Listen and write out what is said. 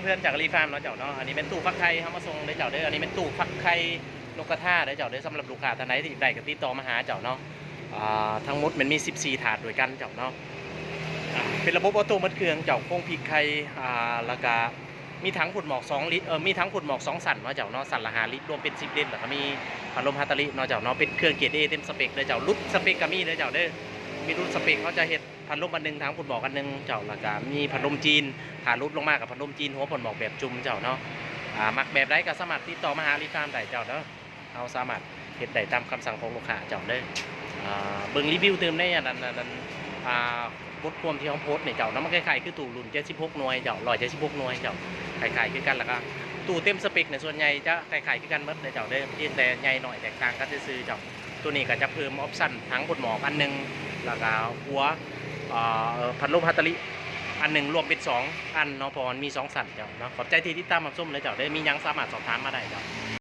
ເພື່ອນໆຈາກອາລີຟາມເນາະເຈົ້າເນາະ. ອັນນີ້ແມ່ນຕູ້ຟັກໄຂ່ເຮົາມາສົ່ງເດີເຈົ້າເດີ. ອັນນີ້ແມ່ນຕູ້ຟັກໄຂ່ນົກກະທາເດີເຈົ້າເດີ. ສຳລັບລູກຄ້າທ່ານໃດທີ່ຢາກໄດ້ກໍຕິດຕໍ່ມາຫາເຈົ້າເນາະ. ອ່າ ທັງໝົດແມ່ນມີສິບສີ່ຖາດດ້ວຍກັນເຈົ້າເນາະ. ອ່າ ເປັນລະບົບອອໂຕ້ໝົດເຄື່ອງເຈົ້າ, ໂຄງພິກໄຂ່ ອ່າ ແລ້ວກະມີຖັງພົ່ນໝອກສອງລິດ ເອີ ມີຖັງພົ່ນໝອກສອງຊັ້ນເນາະເຈົ້າເນາະ, ຊັ້ນລະຫ້າລິດ ລວມເປັນສິບລິດ ແລ້ວກະມີພັດລົມຮາຕາລິເນາະເຈົ້າເນາະ. ເປັນເຄື່ອງເກຣດເອເຕັມສະເປັກເດີເຈົ້າ, ຫຼຸດສະເປັກກໍມີເດີເຈົ້າເດີ. ມີຫຼຸດສະເປັກ ເຮົາຈະເຮັດ ພັດລົມອັນໜຶ່ງ, ຖັງພົ່ນໝອກອັນໜຶ່ງເຈົ້າ, ແລ້ວກະມີພັດລົມຈີນ, ຖ້າຫຼຸດລົງມາກໍພັດລົມຈີນ ຫົວພົ່ນໝອກແບບຈຸ່ມເຈົ້າເນາະ. ອ່າ ມັກແບບໃດກໍສາມາດຕິດຕໍ່ມາຫາອາລີຟາມໄດ້ເຈົ້າເດີ. ເຮົາສາມາດເຮັດໄດ້ຕາມຄຳສັ່ງຂອງລູກຄ້າເຈົ້າເດີ. ອ່າ ເບິ່ງຣີວິວຕື່ມໃນອັນ ອັນ ອັນ ອັນ ອ່າ ບົດຄວາມທີ່ເຮົາໂພສນີ້ເຈົ້າເນາະ. ມັນຄ້າຍໆຄືຕູ້ລຸ້ນເຈັດສິບຫົກໜ່ວຍເຈົ້າ, ຮ້ອຍເຈັດສິບຫົກໜ່ວຍເຈົ້າ, ຄ້າຍໆຄືກັນ. ແລ້ວກໍຕູ້ເຕັມສະເປັກໃນສ່ວນໃຫຍ່ຈະຄ້າຍໆຄືກັນໝົດເດີເຈົ້າເດີ, ພຽງແຕ່ໃຫຍ່ໜ້ອຍແຕກຕ່າງກັນຊື່ໆເຈົ້າ. ໂຕນີ້ກໍຈະເພີ່ມອອບຊັນຖັງພົ່ນໝອກອັນໜຶ່ງ ແລ້ວກໍຫົວ ເອີ ພັດລົມຮາຕາລິອັນໜຶ່ງ ລວມເປັນສອງອັນເນາະ, ເພາະມັນມີສອງຊັ້ນເຈົ້າເນາະ. ຂອບໃຈທີ່ຕິດຕາມຮັບຊົມເດີເຈົ້າເດີ, ມີຫຍັງສາມາດສອບຖາມມາໄດ້ເຈົ້າ.